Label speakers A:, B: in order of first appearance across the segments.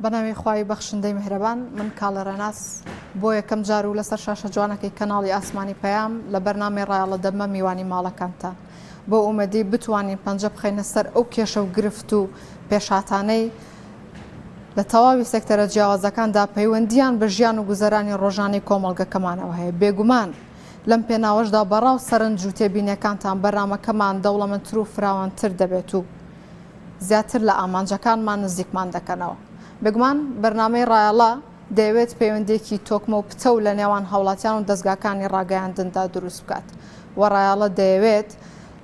A: بەناوی خوای بەخشندەی میهرەبان من کاڵێ ڕێناس بۆ یەکەم جار و لەسەر شاشە جوانەکەی کەناڵی ئاسمانی پەیام لە بەرنامەی ڕایەڵە دەبمە میوانی ماڵەکانتان بۆ ئومێدی بتوانین پەنجە بخەینە سەر ئەو کێشە و گرفت و پێشهاتانەی لە تەواوی سێکتەرە جیاوازەکاندا پەیوەندییان بە ژیان و گوزەرانی ڕۆژانەی کۆمەڵگەکەمانەوە هەیە بێگومان لەم پێناوەشدا بە ڕا و سەرنج و تێبینیەکانتان بەرنامەکەمان دەوڵەمەندتر و فراوانتر دەبێت و زیاتر لە ئامانجەکانمان نزیکمان دەکەنەوە. بێگومان بەرنامەی ڕایەڵە دەیەوێت پەیوەندییەکی تۆکمە و پتەو لە نێوان هاوڵاتیان و دەزگاکانی ڕاگەیاندندا دروست بکات و ڕایەڵە دەیەوێت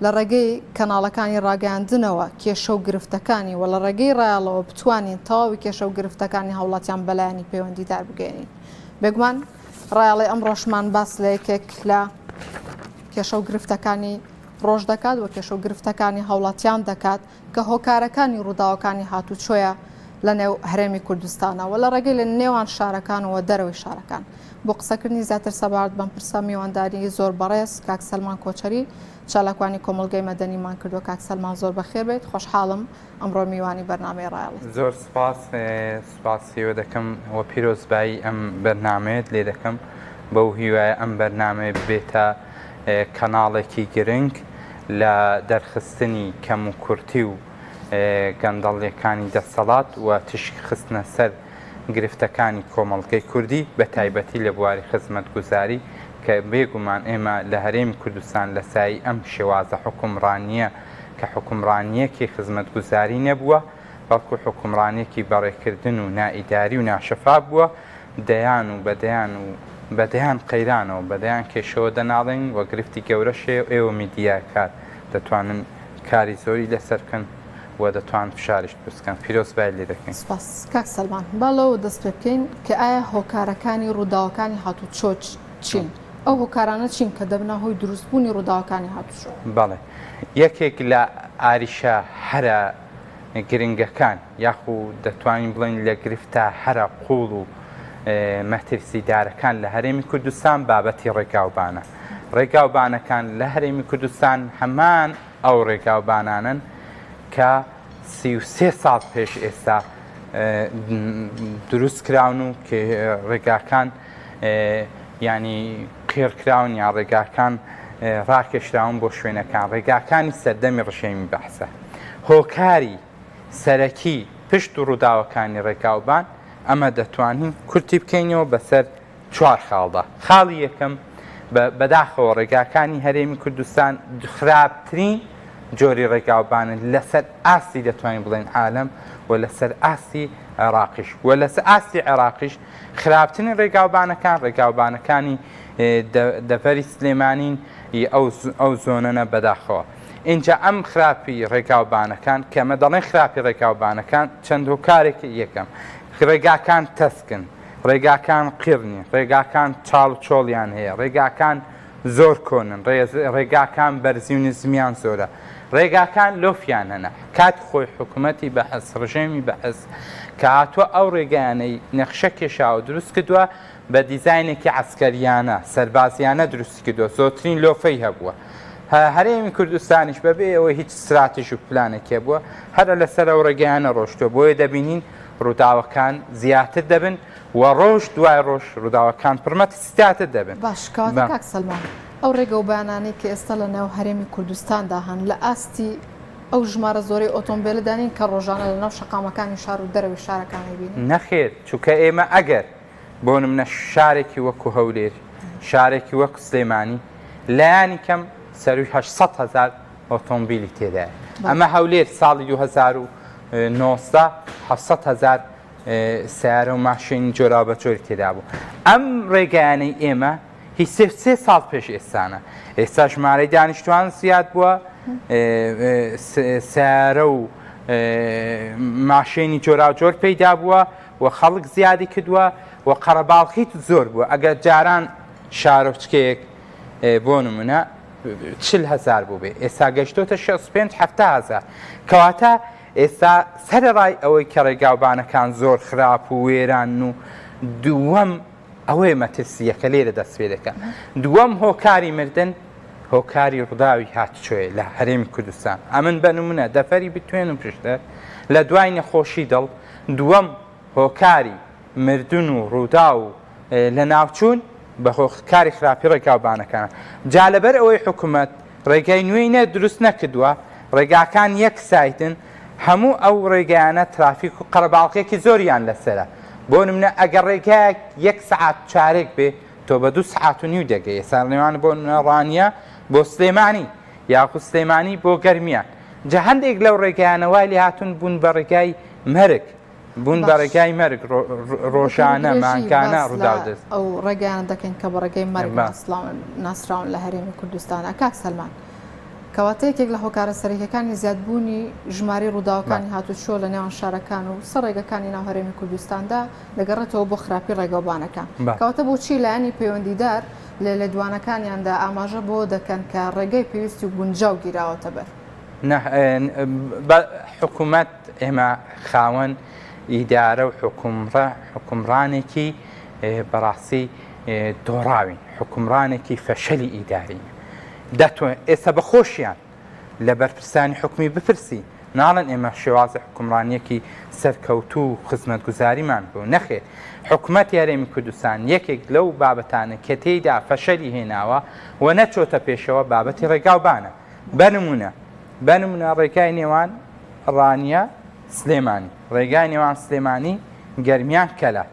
A: لە ڕێگەی کەناڵەکانی ڕاگەیاندنەوە کێشە و گرفتەکانی و لە ڕێگەی ڕایەڵەوە بتوانین تەواوی کێشە و گرفتەکانی هاوڵاتیان بە لایەنی پەیوەندیدار بگەیەنین. بێگومان ڕایەڵەی ئەمڕۆشمان باس لە یەکێک لە کێشە و گرفتەکانی ڕۆژ دەکات و کێشە و گرفتەکانی هاوڵاتیان دەکات کە هۆکارەکانی ڕووداوەکانی هاتوچۆیە لە نێو هەرێمی کوردستانە و لە ڕێگەی لە نێوان شارەکان و دەرەوەی شارەکان. بۆ قسەکردنی زیاتر سەبارەت بەم پرسە میوانداری زۆر بەڕێز کاک سەلمان کۆچەری چالاکوانی کۆمەڵگەی مەدەنیمان کردووە. کاک سەلمان زۆر بەخێر بێیت، خۆشحاڵم ئەمڕۆ میوانی بەرنامەی ڕایەڵیت.
B: زۆر سوپاس، سوپاسی ئێوە دەکەم و پیرۆزبایی ئەم بەرنامەیەت لێ دەکەم، بەو هیوایە ئەم بەرنامەیە ببێتە کەناڵێکی گرنگ لە دەرخستنی کەموکورتی و گەندەڵیەکانی دەسەڵات و تیشک خستنە سەر گرفتەکانی کۆمەڵگەی کوردی بە تایبەتی لە بواری خزمەتگوزاری کە بێگومان ئێمە لە هەرێمی کوردستان لە سایەی ئەم شێوازە حوکمڕانییە کە حوکمڕانییەکی خزمەتگوزاری نەبووە بەڵکو حوکمڕانیەکی بەڕێکردن و نائیداری و ناشەفاف بووە، دەیان و بە دەیان و بە دەیان قەیرانەوە بە دەیان کێشەوە دەناڵێنین و گرفتی گەورەش هەیە و ئێوە میدیاکار دەتوانن کاری زۆری لەسەر بکەن و دەتوان فشاریش دروست بکەن. پیرۆزبای لێ دەکەین.
A: سپاس کاک سەلمان. با لەوە دەست پێ بکەین کە ئایا هۆکارەکانی ڕووداوەکانی هاتوچۆ چین؟ ئەو هۆکارانە چین کە دەبنە هۆی دروستبوونی ڕووداوەکانی هاتوچۆ؟
B: بەڵێ. یەکێک لە ئاریشە هەرە گرنگەکان یاخو دەتوانین بڵێین لە گرفتە هەرە قووڵ و مەترسیدارەکان لە هەرێمی کوردستان بابەتی ڕێگاوبانە. ڕێگاوبانەکان لە هەرێمی کوردستان هەمان ئەو ڕێگاوبانانەن کە 33 ساڵ پێش ئێستا دروست کراون و ڕێگاکان ینی قێڕکراون یا ڕێگاکان ڕاکێشراون بۆ شوێنەکان ڕێگاکانی سەردەمی ڕژێمی بەعسە. هۆکاری سەرەکی پشت ڕووداوەکانی ڕێگاوبان، ئەمە دەتوانین کورتی بکەینەوە بەسەر چوار خاڵدا. خاڵی یەکەم، بەداخەوە ڕێگاکانی هەرێمی کوردستان خراپترین جۆری ڕێگاوبانن لەسەر ئاستی دەتوانین بڵێین عالەم و لەسەر ئاستی عێراقیش و لەسەر ئاستی عێراقیش خراپترین ڕێگاوبانەکان ڕێگاوبانەکانی دەڤەری سلێمانین ی ئەو زۆنەنە بەداخەوە. ئینجا ئەم خراپی ڕێگاوبانەکان کە ئەمە دەڵێن خراپی ڕێگاوبانەکان چەند هۆکارێک یەکەم ڕێگاکان تەسکن ڕێگاکان قیڕنی ڕێگاکان چاڵ و چۆڵیان هەیە ڕێگاکان زۆر کۆنن ڕێگاکان بەرزی و نزمیان زۆرە ڕێگاکان لۆفیان هەنە کات خۆی حکوومەتی بەعس ڕژێمی بەعس کە هاتووە ئەو ڕێگایانەی نەخشە کێشاوە دروست کردووە بە دیزاینێکی عەسکەریانە، سەربازیانە دروستی کردووە، زۆرترین لۆفەی هەبووە. هەرێمی کوردستانیش بەبێ ئەوەی هیچ ستراتیژ و پلانێک هەبووە، هەر لەسەر ئەو ڕێگایانە ڕۆشتووە، بۆیە دەبینین ڕووداوەکان زیاتر دەبن و ڕۆژ دوای ڕۆژ ڕووداوەکان پڕمەترسیدارتر دەبن.
A: باش کەواتە کاک سەلمان ئەو ڕێگەوبانانەی کە ئێستا لە ناو هەرێمی کوردستاندا هەن لە ئاستی ئەو ژمارە زۆرەی ئۆتۆمبێلەدا نین کە ڕۆژانە لە ناو شەقامەکانی شار و دەرەوەی شارەکان ئەیبینین؟
B: نەخێر، چونکە ئێمە ئەگەر بۆ نمونە شارێکی وەکو هەولێر، شارێکی وەکو سلێمانی لایەنی کەم سەروی 800 هەزار ئۆتۆمبیلی تێدایە. ئەمە هەولێر ساڵی 2019 700 هەزار سیارە و ماشێنی جۆراوبەجۆری تێدا بوو. ئەم ڕێگایانەی ئێمە هی سێ سێ ساڵ پێش ئێستانە. ئێستا ژمارەی دانیشتوان زیاد بووە، سیارە و ماشێنی جۆراوجۆر پەیدا بووە و خەڵک زیادی کردووە و قەرەباڵخیت زۆر بووە ئەگەر جاران شارۆچکەیەک بۆ نمونە 40 هەزار بوو بێ ئێستا گەشتۆتە 65 هەزار کەواتە ئێستا سەرەڕای ئەوەی کە ڕێگاوبانەکان زۆر خراپ و وێران و دووەم ئەوەیە مەترسیەکە لێرە دەست پێ دەکە دووەم هۆکاری مردن هۆکاری ڕووداوی هاتوچۆیە لە هەرێمی کوردستان ئەمن بە نمونە دەفەری بتوێن و پشدەر لە دوای نەخۆشی دڵ دووەم. هۆکاری مردن و ڕووداو و لەناوچوون بە هۆکاری خراپی ڕێگاوبانەکانە. جا لەبەر ئەوەی حکومەت ڕێگای نوێی نە دروست نەکردووە، ڕێگاکان یەک سایتن، هەموو ئەو ڕێگایانە ترافیک و قەرەباڵغیەکی زۆریان لەسەرە. بۆ نمونە ئەگەر ڕێگایەک یەک سەعات چارێک بێ تۆ بە دوو سەعات و نیو دەگەی. ئێستا نێوان بۆ نمونە ڕانیە بۆ سلێمانی یاخود سلێمانی بۆ گەرمیان. جا هەندێک لەو ڕێگایانە وای لێهاتوون بوون بە ڕێگای مەرگ. بوون بە ڕێگای مەرگ ڕۆژانە مانگانە ڕووداو دەست
A: ئەو ڕێگایانە دەکەین کە بە ڕێگەی مەرگ ناسراون لە هەرێمی کوردستانە کاک سەلمان کەواتە یەکێک لە هۆکارە سەرەکیەکانی زیادبوونی ژماری ڕووداوەکانی هاتوچۆ لە نێوان شارەکان و سەر ڕێگەکانی ناو هەرێمی کوردستاندا دەگەڕێتەوە بۆ خراپی ڕێگەوبانەکان کەواتە بۆچی لایەنی پەیوەندیدار لە لێدوانەکانیاندا ئاماژە بۆ دەکەن کە ڕێگەی پێویستی و گونجاو گیراوەتە بەر؟
B: حکومەت ئێمە خاوەن ئیدارە و حکومڕە حکومڕانێکی بەڕاستی دۆڕاوین حکومڕانێکی فەشەلی ئیدارین دەتوان ئێستا بە خۆشیان لە بەرپرسانی حکومی بپرسی ناڵێن ئێمە شێوازی حکومڕانیەکی سەرکەوتوو و خزمەتگوزاریمان بوو نەخێر حکومەتی هەرێمی کوردستان یەکێک لەو بابەتانە کە تێیدا فەشەلی هێناوە و نەچۆتە پێشەوە بابەتی ڕێگاوبانە بە نمونە بە نمونە ڕێگای نێوان ڕانیە سلێمانی ڕێگای نێوان سلێمانی گەرمیان کەلار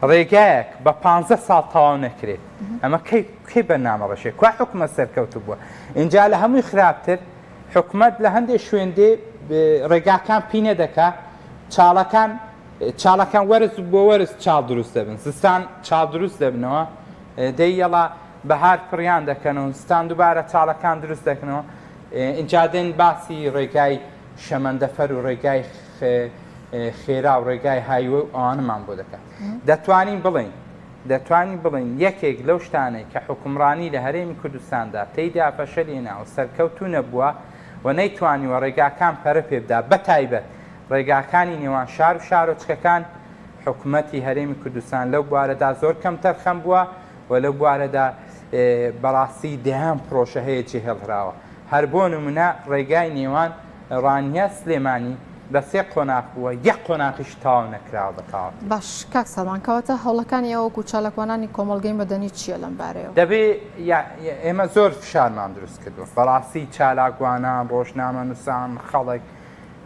B: ڕێگایەک بە پ ساڵ تەواو نەکرێت ئەمە کەی کەی بەرنامە ڕەشێ کوا حکومەت سەرکەوتو بووە اینجا لە هەمووی خراپتر حکومەت لە هەندێک شوێن دێ ڕێگاکان پینە دەکا چاڵەکان چاڵەکان وەرز بۆ وەرز چاڵ دروست دەبن زستان چاڵ دروست دەبنەوە دەی یەڵا بەهار پڕیان دەکەن و زستان دووبارە چاڵەکان دروست دەکەنەوە ئینجا دێن باسی ڕێگای شەمەندەفەر و ڕێگای خێرا و ڕێگای هایوە و ئەوانەمان بۆ دەکات دەتوانین بڵێین دەتوانین بڵێین یەکێک لەو شتانەی کە حوکمڕانی لە هەرێمی کوردستاندا تێیدا فەشەلی هێنا و سەرکەوتوو نەبووە و نەیتوانیوە ڕێگاکان پەرە پێ بدا بەتایبەت ڕێگاکانی نێوان شار و شارۆچکەکان حکومەتی هەرێمی کوردستان لەو بوارەدا زۆر کەمتەرخەم بووە و لەو بوارەدا بەڕاستی دەیان پرۆژە هەیە جێهێڵراوە هەر بۆ نمونە ڕێگای نێوان ڕانیە سلێمانی بە سێ قۆناغ بووە یەک قۆناغیش تەواو نەکراوە بە تەواوەتی.
A: باش کاک سەلمان کەواتە هەوڵەکانی ئێوە وەکو چالاکوانانی کۆمەڵگەی مەدەنی چییە لەم بارەیەوە؟
B: دەبێ ئێمە زۆر فشارمان دروست کردووە بەڕاستی چالاکوانان، ڕۆژنامەنووسان، خەڵک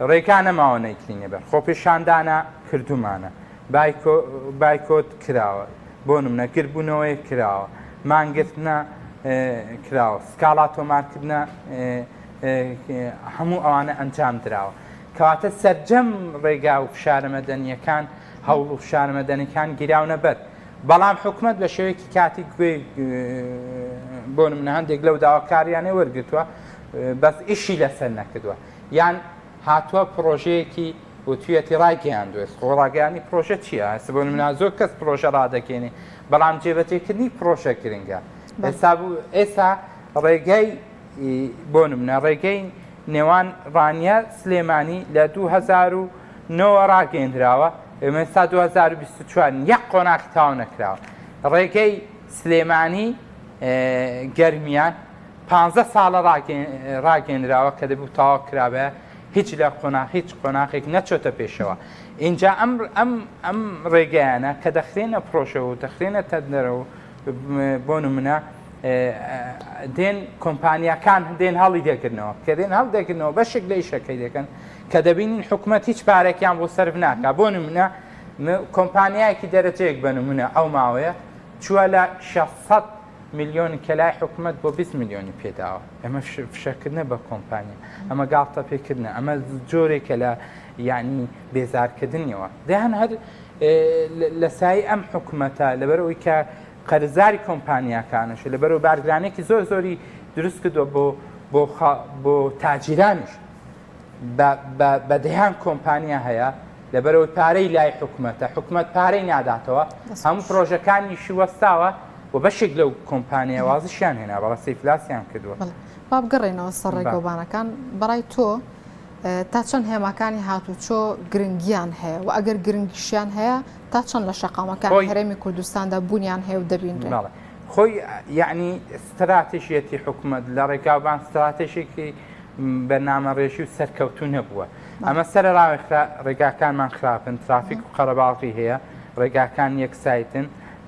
B: ڕێگا نەماوە نەیگرینە بەر خۆپیشاندانە کردوومانە بایکۆت کراوە بۆ نمونە گربوونەوەیەک کراوە مانگرتنە کراوە سکاڵا تۆمارکردنە هەموو ئەوانە ئەنجام دراوە کەواتە سەرجەم ڕێگا و فشارە مەدەنیەکان هەوڵ و فشارە مەدەنیەکان گیراونە بەر بەڵام حکومەت بە شێوەیەکی کاتی گوێ بۆ نمونە هەندێک لەو داواکاریانەی وەرگتووە بەس ئیشی لەسەر نەکردووە یان هاتووە پرۆژەیەکی وتویەتی ڕایگەیاندووە خۆ ڕاگەیاندنی پرۆژە چییە ئێستا بۆ نمونە زۆر کەس پرۆژە ڕادەگەێنێ بەڵام جێبەجێکردنی پرۆژە گرنگە ئێستا بوو ئێستا ڕێگای بۆ نمونە ڕێگەی نێوان ڕانیە سلێمانی لە 2009 ڕاگەیەندراوە ئێمە ئێستا 2024 یەک قۆناغی تەواو نەکراوە ڕێگەی سلێمانی گەرمیان 15 ساڵە ڕاگەیەنراوە کە دەبوو تەواو کرابایە هیچ لە قۆناغ هیچ قۆناغێک نەچۆتە پێشەوە ئینجا ئەم ئەم ئەم ڕێگایانە کە دەخرێنە پرۆژەوە و دەخرێنە تەندەرەوە بۆ نمونە دێن کۆمپانیاکان دێن هەڵی دەگرنەوە کە دێن هەڵ دەگرنەوە بەشێک لە ئیشەکەی دەکەن کە دەبینین حکومەت هیچ پارێکیان بۆ سەرف ناکا بۆ نمونە کۆمپانیایەکی دەرەجەیەک بە نمونە ئەو ماوەیە چووە لە 600 ملیۆن کە لای حکومەت بۆ 20 ملیۆنی پێداوە ئەمە فشەکردنە بە کۆمپانیا ئەمە گاڵتە پێکردنە ئەمە جۆرێکە لە یعنی بێزارکردنیەوە دەیان هەر لە سای ئەم حکومەتە لەبەرئەوەی کە قەرزاری کۆمپانیاکانش لەبەرەوە بارگرانێکی زۆر زۆری دروست کردووە بۆ بۆ بۆ تاجیرانیش بە دەیان کۆمپانیا هەیە لەبەرەوەی پارەی لای حکومەتە حکومەت پارەی ناداتەوە هەموو پرۆژەکانیشی وەستاوە و بەشێک لەو کۆمپانیا وازشیان هێنا بەڕاستی ئیفلاسیان کردووە.
A: با بگەڕێینەوە سەر ڕێگەوبانەکان بەڕای تۆ تا چەند هێماکانی هاتوچۆ گرنگیان هەیە و ئەگەر گرنگیشیان هەیە تا چەند لە شەقامەکانی هەرێمی کوردستاندا بوونیان هەیە و دەبینرێن؟
B: خۆی یەعنی ستراتیژیەتی حکومەت لە ڕێگاوبان ستراتیژێکی بەرنامەڕێژی و سەرکەوتوو نەبووە. ئەمە سەرەڕاوی ڕێگاکانمان خراپن، ترافیک و قەرەباڵغی هەیە، ڕێگاکان یەک side ن،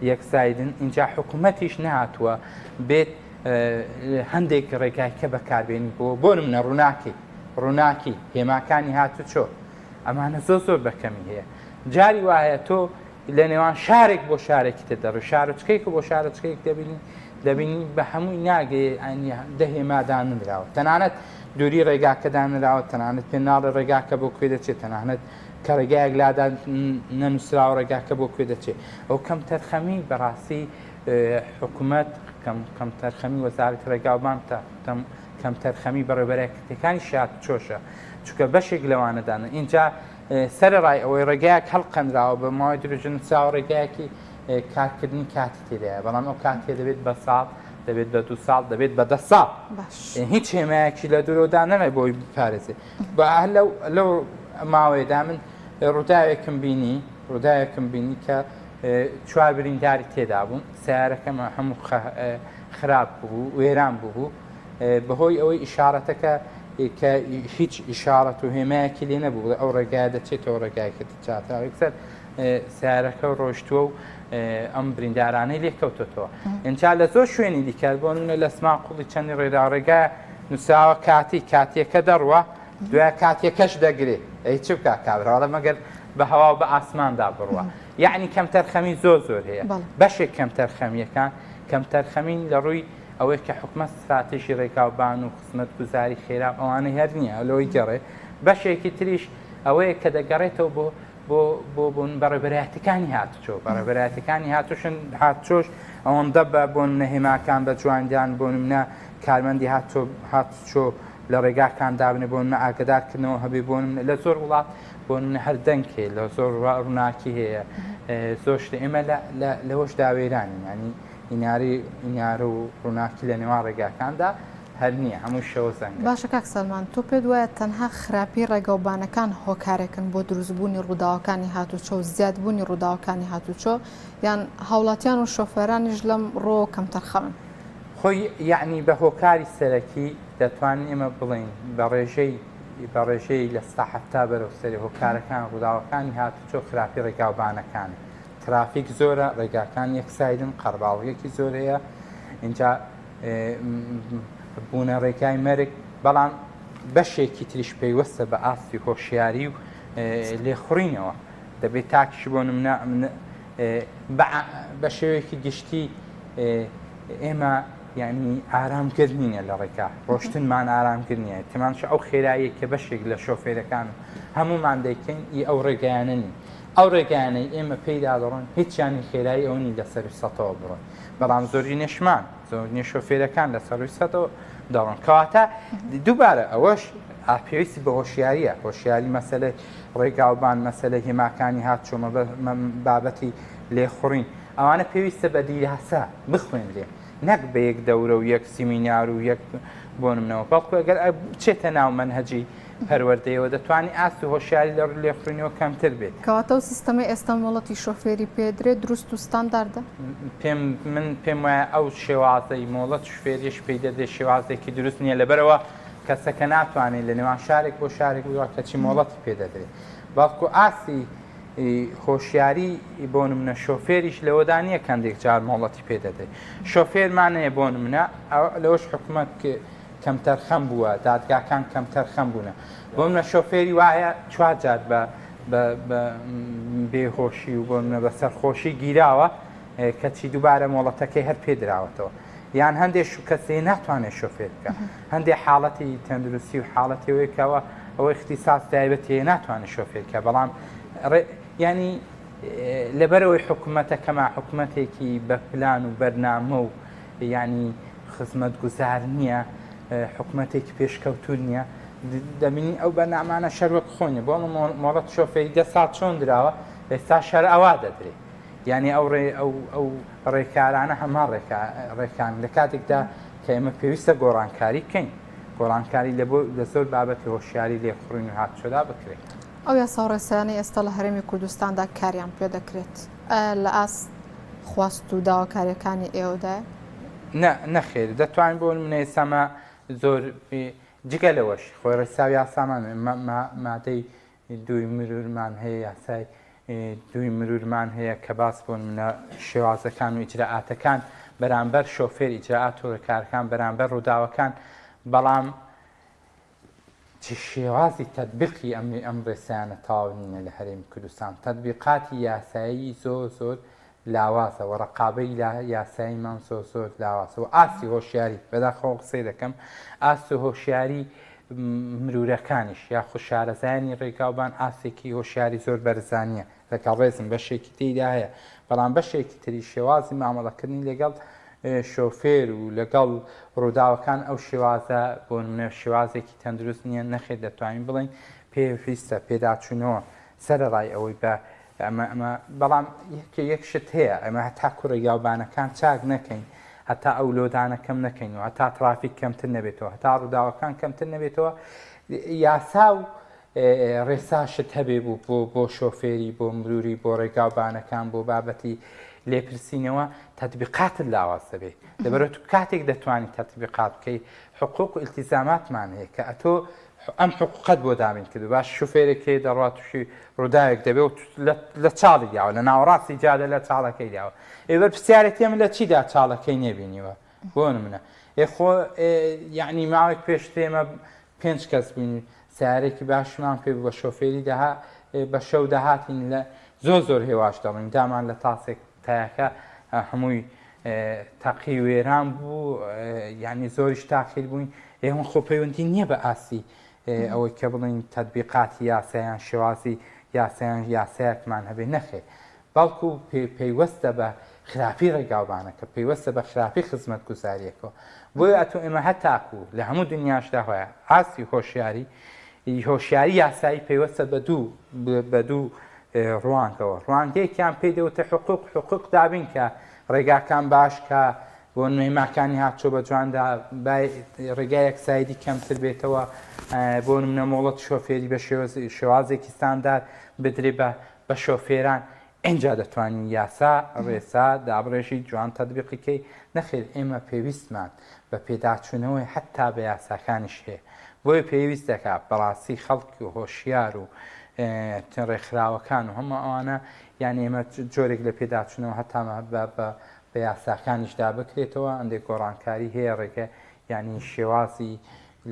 B: یەک side ن، ئینجا حکوومەتیش نەهاتووە بێت هەندێک ڕێگای کە بەکاربێنی بۆ بۆ نمونە ڕووناکی، ڕووناکی، هێماکانی هاتوچۆ، ئەمانە زۆر زۆر بە کەمی هەیە. جاری وایە تۆ لە نێوان شارێک بۆ شارێکی تر دەڕۆی، شارۆچکەیەک بۆ شارۆچکەیەک دەبینی، دەبینی بە هەمووی ناگەیە دە هێما دانراوە، تەنانەت دووری ڕێگاکە دانراوە، تەنانەت پێ ناڵێ ڕێگاکە بۆ کوێ دەچێت، تەنانەت کە ڕێگایەک لادا نەنووسراوە ڕێگاکە بۆ کوێ دەچێت. ئەو کەمتەرخەمی بەڕاستی حکومەت، کەمتەرخەمی وەزارەتی ڕێگاوبان، کەمتەرخەمی بەڕێوەبەرایەتیەکانی شارچۆشە، چونکە بەشێک لەوانە دانن. ئینجا سەرەڕای ئەوەی ڕێگایەک هەڵقەنراوە بە ماوەی درێژە نووسراوە ڕێگایەکی کارکردنی کاتی تێدایە، بەڵام ئەو کاتیە دەبێت بە ساڵ، دەبێت بە دوو ساڵ، دەبێت بە دە ساڵ. هیچ هێمایەکی لە دوورەوە دانەنای بۆی بپارێزێ. بە هەر لەو لەو ماوەیەدا من ڕووداوێکم بینی، ڕووداوێکم بینی کە چوار برینداری تێدا بوون، سەیارەکەم هەموو خراپ بوو، وێران بوو. بەهۆی ئەوەی ئیشارەتەکە کە هیچ ئیشارەت و هێمایەکی لێ نەبوو بڵێ ئەو ڕێگایە دەچێتەوە ڕێگایەکە دەچاتەوە یەکسەر سیارەکە ڕۆشتووە و ئەم بریندارانەی لێ کەوتۆتەوە ئینجا لە زۆر شوێنی دیکە بۆ نمونە لە سماقوڵی چەندی ڕێدا ڕێگا نووسراوە کاتی کاتیەکە دەڕوە دوای کاتیەکەش دەگرێ ئەی چ بکا کابراوە مەگەر بە هەوا و بە ئاسماندا بڕوە یعنی کەمتەرخەمی زۆر زۆر هەیە بەشێک کەمتەرخەمیەکان کەمتەرخەمین لە ڕووی ئەوەی کە حکومەت ستراتیژی ڕێگاوبان و خزمەتگوزاری خێرا و ئەوانەی هەر نییە لەوەی گەڕێ، بەشێکی تریش ئەوەیە کە دەگەڕێتەوە بۆ بۆ بۆ بۆن بەڕێوەبەرایەتەکانی هاتوچۆ بەڕێوەبەرایەتەکانی هاتوشن هاتچۆش ئەوەندە بە بۆ نمونە هێماکان بە جواندان بۆ نمونە کارمەندی هاتچۆ هاتچۆ لە ڕێگاکان دابنێ بۆ نمونە ئاگدارکردنەوە هەبێ بۆ نمونە لە زۆر وڵات بۆ نمونە هەر دەنگ هەیە لە زۆر ڕووناکی هەیە زۆر شت ئێمە لەوەش داوێرانین ینی ئیناری ئینارە و ڕووناکی لە نێوان ڕێگاکاندا هەر نییە هەموو شەوە زەنگە.
A: باشە کاک سەلمان تۆ پێت وایە تەنها خراپی ڕێگاوبانەکان هۆکارێکن بۆ دروستبوونی ڕووداوەکانی هاتوچۆ و زیادبوونی ڕووداوەکانی هاتوچۆ یان هاوڵاتیان و شۆفێرانیش لەم ڕووەوە کەمتەرخەمن؟
B: خۆی یەعنی بە هۆکاری سەرەکی دەتوانین ئێمە بڵێین بە ڕێژەی بە ڕێژەی 70% بەرەو سەرێ هۆکارەکان ڕووداوەکانی هاتوچۆ خراپی ڕێگاوبانەکانە ترافیک زۆرە، ڕێگاکان یەک side ن، قەرەباڵغیەکی زۆر هەیە، ئینجا بوونە ڕێگای مەرگ، بەڵام بەشێکی تریش پەیوەستە بە ئاستی هۆشیاری و لێخوڕینەوە. دەبێت تاکیش بۆ نمونە بە شێوەیەکی گشتی ئێمە یعنی ئارامگر نینە لە ڕێگا ڕۆشتنمان ئارامگر نییە تەمامش ئەو خێراییە کە بەشێک لە شۆفێرەکان هەمومان دەیکەین ئی ئەو ڕێگایانە نین ئەو ڕێگایانەی ئێمە پێیدا دەڕۆین هیچیان هی خێرایی ئەوە نین لە سەرووی سەتەوە بڕۆن، بەڵام زۆرینەشمان، زۆرینەی شۆفێرەکان لە سەرووی سەتەوە دەڕۆن. کەواتە دووبارە ئەوەش پێویستی بە هۆشیارییە، هۆشیاری مەسەلەی ڕێگاوبان، مەسەلەی هێماکانی هاتوچۆ، بابەتی لێخوڕین، ئەوانە پێویستە بە دیراسە بخوێنرێن، نەک بە یەک دەورە و یەک سیمینار و یەک بۆ نمونەوە، بەڵکو ئەگەر بچێتە ناو مەنهەجی پەروەردەیەوە دەتوانی ئاستی هۆشیاری لە ڕووی لێخوڕینەوە کەمتر بێت.
A: کەواتە ئەو سیستەمەی ئێستا مۆڵەتی شۆفێری پێدرێت دروست و ستانداردە؟
B: پێم من پێم وایە ئەو شێوازەی مۆڵەت شوفێریش پێی دەدرێت شێوازێکی دروست نییە لەبەرئەوە کەسەکە ناتوانێت لە نێوان شارێک بۆ شارێک بڕوات کەچی مۆڵەتی پێ دەدرێت بەڵکو ئاستی هۆشیاری بۆ نمونە شۆفێریش لەوەدا نییە کەندێک جار مۆڵەتی پێ دەدرێت شۆفێرمان هەیە بۆ نمونە لەوەش حکومەت کەمتەرخەم بووە، دادگاکان کەمتەرخەم بوونە. بۆ منە شۆفێری وایە چوار جار بە بە بێهۆشی و بۆ منە بە سەرخۆشی گیراوە کەچی دووبارە مۆڵەتەکەی هەر پێ دراوەتەوە. یان هەندێک کەسێ ناتوانێت شۆفێر بکە. هەندێک حاڵەتی تەندروستی و حاڵەتی ئەوەی کەەوە ئەوەی اختصاص تایبەتی هەیە ناتوانێت شۆفێر بکە بەڵام ینی لەبەرەوەی حکوومەتەکەمان حکوومەتێکی بە پلان و بەرنامە و یانی خزمەتگوزار نییە، حکومەتێکی پێشکەوتوو نییە، دەبینین ئەو بەرنامانە شەر وەک خۆی نیە، بۆ ئەمە مۆڵەت شۆفێری دە ساڵ چۆن دراوە ئێستا شەر ئەوا دەدرێ، یانی ئەو ڕێ ئەو ئەو ڕێکارانە هەمان ڕێکان لە کاتێکدا کە ئێمە پێویستە گۆڕانکاری بکەین، گۆڕانکاری لە بۆ لە زۆر بابەتی هۆشیاری لێخوڕین و هاتوچۆدا بکرێت.
A: ئەو یاسا و ڕێسایانەی ئێستا لە هەرێمی کوردستاندا کاریان پێدەکرێت ئایا لە ئاست خواست و داواکاریەکانی ئێوەدایە؟
B: نە نەخێر دەتوانین بۆ نمونە ئێستا مە زۆر جگە لەوەش خۆی ڕێسا و یاسامان مادەی دووی مرورمان هەیە یاسای دووی مرورمان هەیە کە باس بۆ نمونە شێوازەکان و ئیجرائاتەکان بەرامبەر شۆفێر ئیجرائات و ڕێکارەکان بەرامبەر ڕووداوەکان بەڵام چ شێوازی تەتبیقی ئەم ئەم ڕێسایانە تەواو نینە لە هەرێمی کوردستان تەتبیقاتی یاسایی زۆر زۆر لاوازە و ڕقابەی یاساییمان زۆر زۆر لاوازە و ئاستی هۆشیاری بەداخەوە قسەی دەکەم ئاست و هۆشیاری مرورەکانیش یاخود شارەزایانی ڕێگاوبان ئاستێکی هۆشیاری زۆر بەرزانیە لەگەڵ ڕێزم بەشێکی تێیدا هەیە بەڵام بەشێکی تری شێوازی مامەڵەکردنی لەگەڵ شۆفێر و لەگەڵ ڕووداوەکان ئەو شێوازە بۆ نمونە شێوازێکی تەندروست نییە نەخێر دەتوانین بڵێین پێویستە پێداچوونەوە سەرەڕای ئەوەی بە ئەمە ئەمە بەڵام یەک یەک شت هەیە ئەمە هەتا کوڕێگاوبانەکان چاک نەکەین هەتا ئەو لۆدانە کەم نەکەین و هەتا ترافیک کەمتر نەبێتەوە هەتا ڕووداوەکان کەمتر نەبێتەوە یاسا و ڕێساشت هەبێ بوو بۆ بۆ شۆفێری بۆ مروری بۆ ڕێگاوبانەکان بۆ بابەتی لێپرسینەوە تەتبیقاتت لاواز دەبێ لەبەرئەوە تو کاتێک دەتوانی تەتبیقات بکەی حقوق و ئیلتیزاماتمان هەیە کە ئەتۆ ئەم حقوقەت بۆ دابین کردو باش شوفێرێک هەیە دەڕوا تووشی ڕووداوێک دەبێ و لە چاڵی داوە لە ناوەڕاستی جادە لە چاڵەکەی داوە ئێ بەرپرسیارێتی ئەمن لە چیدا چاڵەکەی نەبینیوە بۆ نمونە ئێ خۆ یعنی ماوەیەک پێشتر ئێمە پێنج کەس بووین سیارێکی باشمان پێ بوو بە شۆفێری دەها بە شەو دەهاتین لە زۆر زۆر هێواش دەڕۆین دامان لە تاسێک تایەکە هەمووی تەقی وێران بوو یعنی زۆریش تاخیر بووین ئێمە خۆ پەیوەندی نییە بە ئاستی ئەوەی کە بڵین تەتبیقاتی یاسایان شێوازی یاسایان یاسایەکمان هەبێ نەخێر بەڵکو پەیوەستە بە خراپی ڕێگاوبانەکە، پەیوەستە بە خراپی خزمەتگوزارییەکەوە. بۆیە ئەتۆ ئێمە هەتاکو لە هەموو دنیاشدا هەیە ئاستی هۆشیاری، هۆشیاری یاسایی پەیوەستە بە دوو بە دوو ڕوانگەوە. ڕوانگەیەکیان پێی دەوتە حقوق، حقوق دابین کە ڕێگاکان باش کە بۆ نمونە هێماکانی هاتچۆ بە جواندا بای ڕێگای یەکسایدی کەمتر بێتەوە بۆ نمونە مۆڵەت شۆفێری بە شێوازێکی ستاندار بدرێ بە بە شۆفێران ئینجا دەتوانی یاسا ڕێسا دابڕێژی جوان تەتبیقی کەی، نەخێر ئێمە پێویستمان بە پێداچوونەوەی حەتتا بە یاساکانیش هەیە بۆیە پێویست دەکا بەڕاستی خەڵک و هۆشیار و ڕێکخراوەکان و هەموو ئەوانە یان ئێمە جۆرێک لە پێداچوونەوە هەتا بە بە یاساکانیشدا بکرێتەوە هەندێک گۆڕانکاری هەیە ڕێگە یانی شێوازی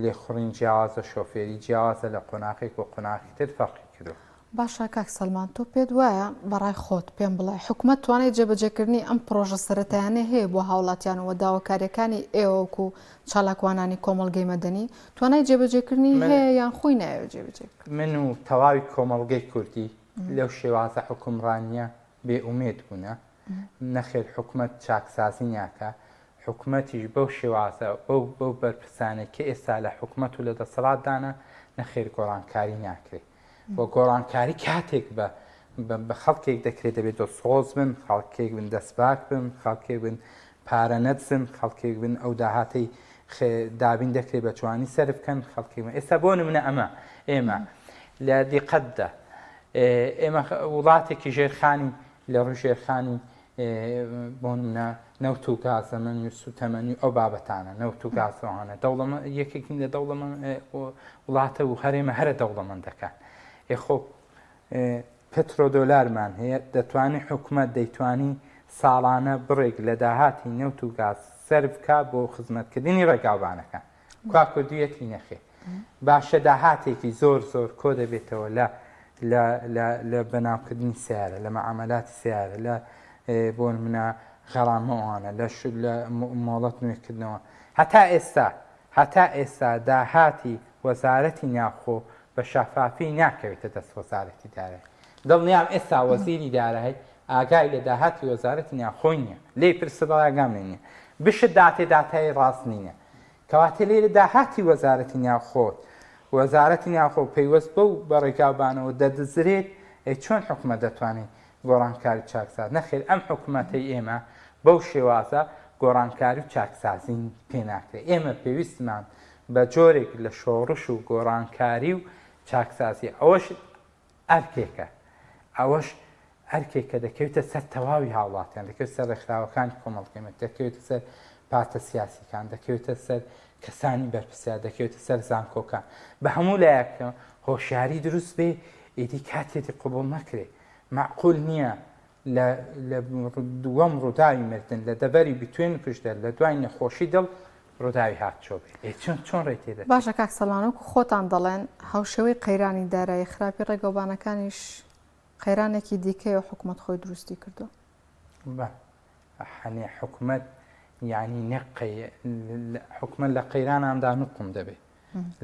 B: لێخوڕین جیاوازە شۆفێری جیاوازە لە قۆناخێک بۆ قۆناخی تر فەرقی کردووە.
A: باشە کاک سەلمان تۆ پێت وایە بەڕای خۆت پێم بڵێ حکومەت توانای جێبەجێکردنی ئەم پڕۆژە سەرەتایانەی هەیە بۆ هاوڵاتیان و داواکاریەکانی ئێوە وەکو چالاکوانانی کۆمەڵگەی مەدەنی توانای جێبەجێکردنی هەیە یان خۆی نایەوێت جێبەجێ بکات؟
B: من و تەواوی کۆمەڵگەی کوردی لەو شێوازە حوکمڕانیە بێ ئومێد بوونە نەخێر حکومەت چاکسازی ناکا حکومەتیش بەو شێوازە بەو بەو بەرپرسانەی کە ئێستا لە حکومەت و لە دەسەڵاتدانە نەخێر گۆڕانکاری ناکرێ و گۆڕانکاری کاتێک بە بە خەڵکێک دەکرێت دەبێت دڵسۆز بن خەڵکێک بن دەستپاک بن خەڵکێک بن پارە نەدزن خەڵکێک بن ئەو داهاتەی دابین دەکرێت بە جوانی سەرف بکەن خەڵکی ئێستا بۆ نمونە ئەمە ئێمە لە دیقەتدا ئێمە وڵاتێکی ژێرخانی لە ڕووی ژێرخانی بۆ نمونە نەوت و گازەمەنی و سوتەمەنی و ئەو بابەتانە نەوت و گازەوانە دەوڵەمە یەکێکین لە دەوڵەمە وڵاتە و هەرێمە هەرە دەوڵەمەندەکان ئێ خۆ پترۆدۆلارمان هەیە دەتوانانی حکومەت دەیتوانی ساڵانە بڕێک لە داهاتی نەوت و گاز سەرف کا بۆ خزمەتکردنی ڕێگاوبانەکان کوا کردویەتی نەخێ باشە داهاتێکی زۆر زۆر کۆ دەبێتەوە لە لە لە لە بەناوکردنی سیارە لە مەعامەلاتی سیارە لە بۆ نمونە غەرامەوانە لە لە مۆڵەت نوێکردنەوە هەتا ئێستا هەتا ئێستا داهاتی وەزارەتی ناوخۆ بە شەفافی ناکەوێتە دەست وەزارەتی دارایی دڵنیام ئێستا وەزیری دارایی ئاگای لە داهاتی وەزارەتی ناوخۆی نییە لێی پرسە دەڵێ ئاگام لێ نییە بشت داتێ داتای ڕاست نینە کەواتە لێرە داهاتی وەزارەتی ناوخۆ وەزارەتی ناوخۆ پەیوەست بەو بە ڕێگاوبانەوە دەدزرێت، ئەی چۆن حکومەت دەتوانێت گۆڕانکاری و چاکساز نەخێر ئەم حکومەتەی ئێمە بەو شێوازە گۆڕانکاری و چاکسازی پێ ناکرێت ئێمە پێویستمان بە جۆرێک لە شۆڕش و گۆڕانکاری و چاکسازی ئەوەش ئەرکێکە، ئەوەش ئەرکێکە دەکەوێتە سەر تەواوی هاوڵاتیان، دەکەوێتە سەر ڕێکخراوەکانی کۆمەڵگەی مەدەنی، دەکەوێتە سەر پارتە سیاسیەکان، دەکەوێتە سەر کەسانی بەرپرسیار، دەکەوێتە سەر زانکۆکان، بە هەموو لایەکەوە هۆشیاری دروست بێ، ئیدی کاتێتی قبوڵ نەکرێ. مەعقول نییە لە لە دووەم ڕووداوی مردن لە دەڤەری بتوێن و پشدەر لە دوای نەخۆشی دڵ ڕووداوی هاتچۆ بێ. ئێ چۆن چۆن ڕێی تێ دەچێ؟
A: باشە کاک سەلمان وەکو خۆتان دەڵێن هاوشێوەی قەیرانی دارایی خراپی ڕێگەوبانەکانیش قەیرانێکی دیکەیە و حکومەت خۆی دروستی کردووە.
B: بە حەنێ حکومەت یعنی نەک قەی حکومەت لە قەیراناندا نوقم دەبێ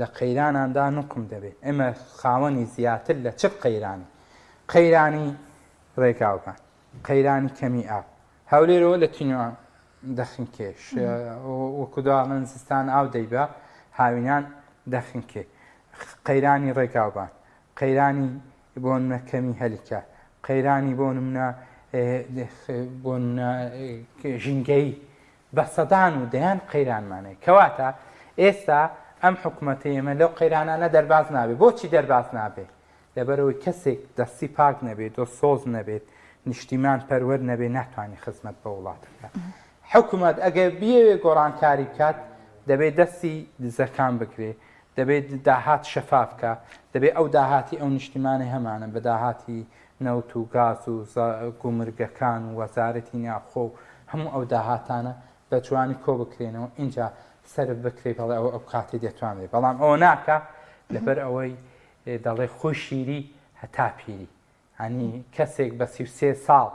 B: لە قەیراناندا نوقم دەبێ ئێمە خاوەنی زیاتر لە چ قەیرانی قەیرانی ڕێگاوبان قەیرانی کەمی ئاو هەولێرەوە لە تینوان دەخنکێش وەکو داڵن زستان ئاو دەیبا هاوینان دەخنکێ قەیرانی ڕێگاوبان قەیرانی بۆ نمونە کەمی هەلی کار، قەیرانی بۆ نمونە بۆ نمونە ژینگەیی بە سەدان و دەیان قەیرانمان هەیە. کەواتە ئێستا ئەم حکومەتەی ئێمە لەو قەیرانانە دەرباز نابێت. بۆچی دەرباز نابێت؟ لەبەرئەوەی کەسێک دەستی پاک نەبێت، دڵسۆز نەبێت، نیشتیمان پەروەر نەبێت ناتوانێت خزمەت بە وڵات بکات. حکومەت ئەگەر بیەوێت گۆڕانکاری بکات دەبێت دەستی دزەکان بگرێت، دەبێت داهات شەفاف کا، دەبێت ئەو داهاتی ئەو نیشتیمانەی هەمانە بە داهاتی نەوت و گاز و گومرگەکان و وەزارەتی ناوخۆ و هەموو ئەو داهاتانە بە جوانی کۆ بکرێنەوە ئینجا سەرف بکرێ بەڵێ ئەوە ئەو کاتی دەتوانرێت بەڵام ئەوە ناکا لەبەر ئەوەی دەڵێ خۆی شیری هەتا پیری یانی کەسێک بە 33 ساڵ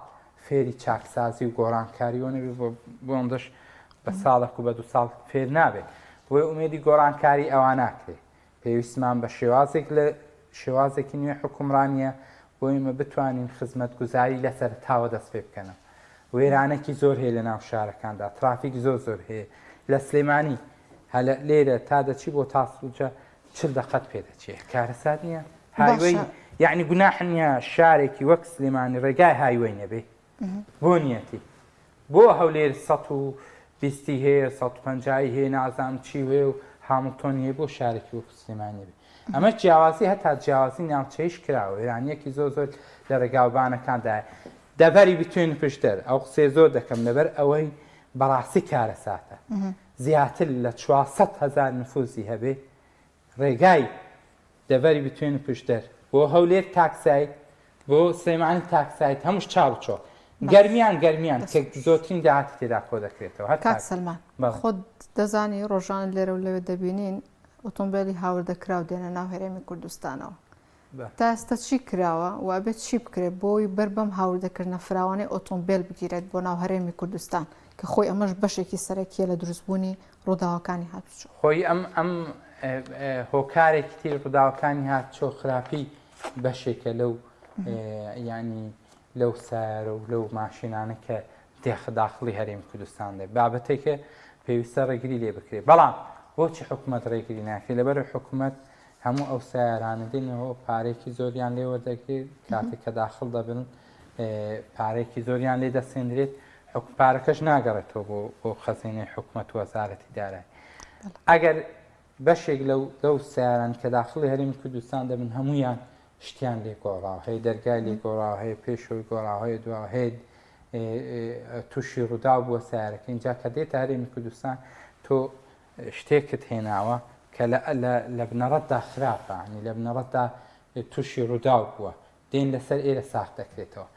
B: فێری چاکسازی و گۆڕانکاریەوە نەبێ بۆ ئەندەش بە ساڵێک و بە دو ساڵ فێر نابێت بۆیە ئومێدی گۆڕانکاری ئەوە ناکرێ پێویستمان بە شێوازێک لە شێوازێکی نوێ حکومڕانیە بۆ ئێمە بتوانین خزمەتگوزاری لە سەرەتاوە دەست پێ بکەنەوە وێرانەکی زۆر هەیە لە ناو شارەکاندا ترافیک زۆر زۆر هەیە لە سلێمانی هەلە لێرە تا دەچی بۆ تاسوجە 40 دقەت پێ دەچێت کارەسات نییە highway یعنی گوناح نییە شارێکی وەک سلێمانی ڕێگای highway نەبێ بۆ نیەتی بۆ هەولێر 120 هەیە 150 هەیە نازانم چی هەیە و هامڵتۆنی هەیە بۆ شارێکی وەک سلێمانی بێ ئەمە جیاوازی هەتا جیاوازی ناوچەیش کراوە وێرانیەکی زۆر زۆر لە ڕێگاوبانەکاندایە دەڤەری بتوێن پشدەر ئەو قسەی زۆر دەکەم لەبەر ئەوەی بەڕاستی کارەساتە زیاتر لە 400 هزار نفوزی هەبێ ڕێگای دەڤەری بتوێن و پشدەر بۆ هەولێر تاکسایت بۆ سلێمانی تاکسایت هەمووش چاڵ و چۆڵ گەرمیان گەرمیان کە زۆرترین داهاتی تێدا کۆ دەکرێتەوە هەر
A: کاک سەلمان خۆت دەزانی ڕۆژانە لێرە و لەوێ دەبینین ئۆتۆمبێلی هاوردەکراو دێنە ناو هەرێمی کوردستانەوە تا ئێستا چی کراوە و ئەبێت چی بکرێت بۆی بەر بەم هاوردەکردنە فراوانەی ئۆتۆمبێل بگیرێت بۆ ناو هەرێمی کوردستان کە خۆی ئەمەش بەشێکی سەرەکیە لە دروستبوونی ڕووداوەکانی هاتوچۆ؟
B: خۆی ئەم ئەم هۆکارێکی تری ڕووداوەکانی هاتوچۆ خراپی بەشێکە لەو یانی لەو سایارە و لەو ماشێنانە کە دێخە داخڵی هەرێمی کوردستان دێ بابەتێکە پێویستە ڕێگری لێ بکرێت بەڵام بۆچی حکوومەت ڕێگری ناکرێت لەبەر حکوومەت هەموو ئەو سیارانە دێنەوە پارێکی زۆریان لێ وەردەگرێت کاتێک کە داخڵ دەبن پارێکی زۆریان لێ دەسێنرێت حکوم پارەکەش ناگەڕێتەوە بۆ بۆ خەزینەی حکومەت و وەزارەتی دارایی ئەگەر بەشێک لەو لەو سیاران کە داخڵی هەرێمی کوردستان دەبن هەمویان شتیان لێ گۆڕاوە هەیە دەرگای لێ گۆڕاوە هەیە پێشەوەی گۆڕاوە هەیە دوا هەیە تووشی ڕووداو بووە سیارەکە اینجا کە دێتە هەرێمی کوردستان تۆ شتێکت هێناوە کە لە لە بنەڕەتدا خراپە ینی لە بنەڕەتدا تووشی ڕووداو بووە دێن لەسەر ئێرە ساغ دەکرێتەوە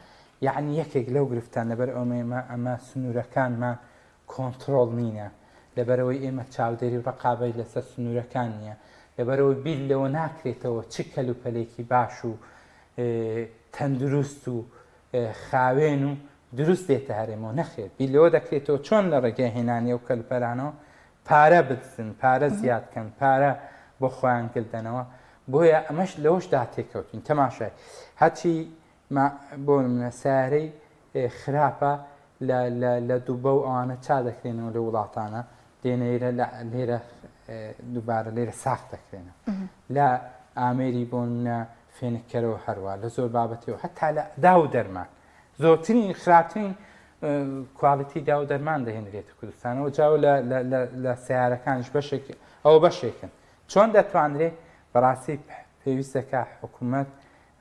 B: یەعنی یەکێک لەو گرفتان لەبەر ئەومە ئەمە سنوورەکانمان کۆنتڕۆڵ نینە لەبەرەوەی ئێمە چاودێری و ڕقابەی لەسەر سنوورەکان نییە لەبەرەوەی بیر لەوە ناکرێتەوە چ کەلوپەلێکی باش و تەندروست و خاوێن و دروست دێتە هەرێمەوە نەخێر بیر لەوە دەکرێتەوە چۆن لە ڕێگای هێنانی ئەو کەلوپەلانەوە پارە بدزن، پارە زیاد کەن، پارە بۆ خۆیان گل دەنەوە، بۆیە ئەمەش لەوەشدا تێکەوتوین، تەماشای هەرچی ما بۆ نمونە سەیارەی خراپە لە لە لە دوبە و ئەوانە چا دەکرێنەوە لە وڵاتانە دێنە ئێرە لە لێرە دووبارە لێرە ساخ دەکرێنەوە لە ئامێری بۆ نمونە فێنککەرەوە هەروە لە زۆر بابەتەوە هەتا لە دا و دەرمان زۆرترین خراپترین quality دا و دەرمان دەهێنرێتە کوردستانەوە جاو لە سیارەکانیش بەشێک ئەوە بەشێکن چۆن دەتوانرێت بەڕاستی پێویستەکە حکوومەت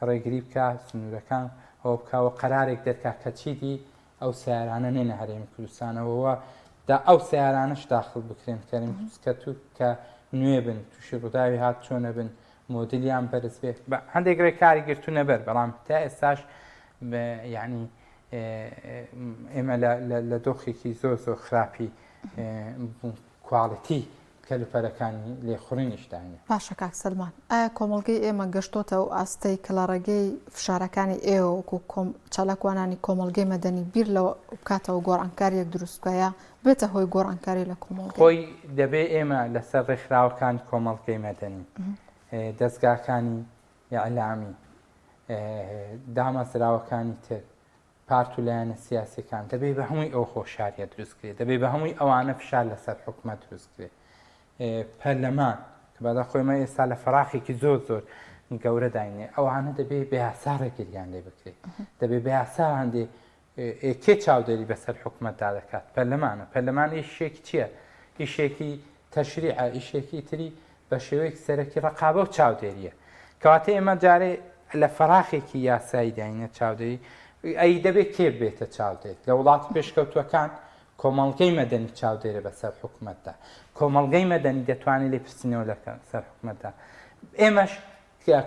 B: ڕێگری بکە سنوورەکان ئەوە بکەوە قەرارێک دەرکا کە چیدی ئەو سیارانە نێنە هەرێمی کوردستانەوە. دا ئەو سیارانەش داخل بکرێن کەریم کە تو کە نوێ بن تووشی ڕووداوی هات چۆنە بن مۆدلیان بەرز بێت بە هەندێک ڕێکاری گرتوونە بەر بەڵام تا ئێستاش یعنی ئێمە لە دۆخێکی زۆر زۆر خراپی کواڵیتی کەلوپەلەکانی لێخوڕینیشداین.
A: باشە کاک سەلمان ئایا کۆمەڵگەی ئێمە گەشتۆتە ئەو ئاستەی کە لە ڕێگەی فشارەکانی ئێوە وەکو چالاکوانانی کۆمەڵگەی مەدەنی بیر لەوە بکاتەوە گۆڕانکاریەک دروست بکا یا بێتە هۆی گۆڕانکاری لە کۆمەڵگەی؟
B: خۆی دەبێ ئێمە لەسەر ڕێکخراوەکانی کۆمەڵگەی مەدەنی، دەزگاکانی ئیعلامی، دامەزراوەکانی تر، پارت و لایەنە سیاسیەکان دەبێ بە هەمووی ئەو هۆشاریە دروست کرێ دەبێ بە هەمووی ئەوانە فشار لەسەر حکومەت دروست کرێ پەرلەمان کە بەدا خۆی مە ئێستا لە فەراخێکی زۆر زۆر گەورە داینێ ئەوانە دەبێ بە یاسا ڕێگریان لێ بکرێت دەبێ بە یاسا هەندێ کێ چاودێری بەسەر حکومەتدا دەکات پەرلەمانە پەرلەمان ئیشێکی چییە ئیشێکی تەشریعە ئیشێکی تری بە شێوەیەکی سەرەکی ڕەقابە و چاودێرییە. کەواتە ئێمە جارێ لە فەراخێکی یاسایی داینە چاودێری، ئەی دەبێ کێ ببێتە چاودێر؟ لە وڵاتە پێشکەوتووەکان کۆمەڵگەی مەدەنی چاودێرە بەسەر حکومەتدا. کۆمەڵگەی مەدەنی دەتوانێت لێپرسینەوە لە سەر حکومەتدا. ئێمەش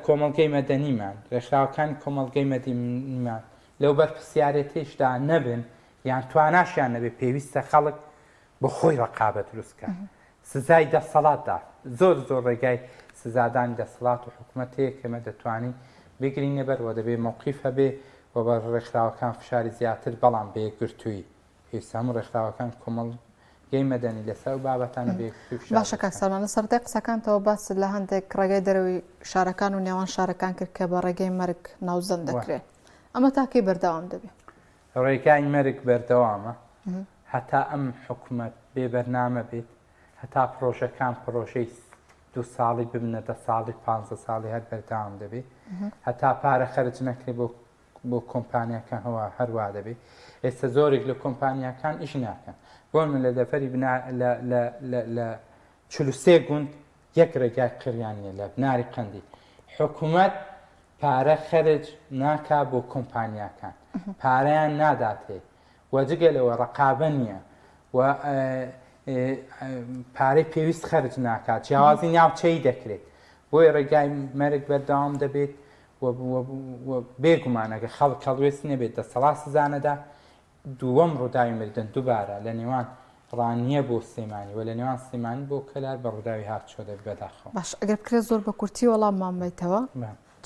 B: کۆمەڵگەی مەدەنیمان، ڕێکخراوەکانی کۆمەڵگەی مەدەنیمان لەو بەرپرسیارێتیشدا نەبن یان تواناشیان نەبێ پێویستە خەڵک بۆ خۆی ڕەقابە دروست کات سزای دەسەڵات دا زۆر زۆر ڕێگای سزادانی دەسەڵات و حکومەت هەیە کە ئێمە دەتوانین بگرینە بەر و دەبێ مەوقیف هەبێ و بە ڕێکخراوەکان فشاری زیاتر بەڵام بە یەکگرتوویی پێویستە هەموو ڕێکخراوەکان کۆمەڵگەی مەدەنی لەسەر ئەو بابەتانە بە یەکگرتوویی فشار
A: باشە
B: دروست
A: کاک
B: بکەن.
A: سەلمان لە سەرەتای قسەکانتەوە باست لە هەندێک ڕێگای دەرەوەی شارەکان و نێوان شارەکان کرد کە بە ڕێگەی مەرگ ناوزەند
B: وە.
A: دەکرێن ئەمە تا کەی بەردەوام دەبێ؟
B: ڕێگای مەرگ بەردەوامە هەتا ئەم حکومەت بێ بەرنامە بێت، هەتا پڕۆژەکان پڕۆژەی دوو ساڵی ببنە دە ساڵی پانزە ساڵی هەر بەردەوام دەبێت، هەتا پارە خەرج نەکرێت بۆ بۆ کۆمپانیاکان هەوا هەروا دەبێت. ئێستا زۆرێک لە کۆمپانیاکان ئیش ناکەن. بۆ من لە دەڤەری بنا لە لە لە لە 43 گوند یەک ڕێگای قڕیان نییە لە بناری قەندیل. حکومەت پارە خەرج ناکا بۆ کۆمپانیاکان پارەیان ناداتێ و جگە لەوە ڕقابە نییە و پارەی پێویست خەرج ناکات جیاوازی ناوچەی دەکرێت بۆیە ڕێگای مەرگ بەردەوام دەبێت و بێگومانەگە خەڵک هەڵوێست نەبێت دەسەڵات سزانەدا دووەم ڕووداوی مردن دووبارە لە نێوان ڕانیە بۆ سلێمانی و لە نێوان سلێمانی بۆ کەلار بە ڕووداوی هاتوچۆ دەبێت بەداخەوە.
A: باش ئەگەر بکرێت زۆر بە کورتی وەڵاممان بەیتەوە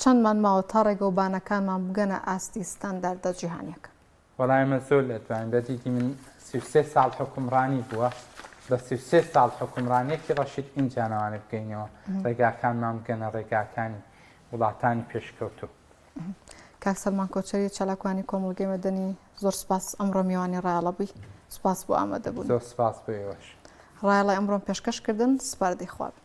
A: چەندمان ماوە تا ڕێگەوبانەکانمان بگەنە ئاستی ستانداردە جیهانیەکان؟
B: وەڵا ئێمە زۆر لە دواین بە دیدی من 33 ساڵ حوکمڕانی بووە بە 33 ساڵ حوکمڕانیەکی ڕەشید ئینجا نەوانێ بگەینەوە ڕێگاکانمان بگەنە ڕێگاکانی وڵاتانی پێشکەوتوو.
A: کاک سەلمان کۆچەری چالاکوانی کۆمەڵگەی مەدەنی زۆر سپاس ئەمڕۆ میوانی ڕایەڵە بووی سپاس بۆ ئامادەبوون.
B: زۆر سپاس بۆ ئێوەش.
A: ڕایەڵای ئەمڕۆم پێشکەش کردن سپاردەی خوا بن.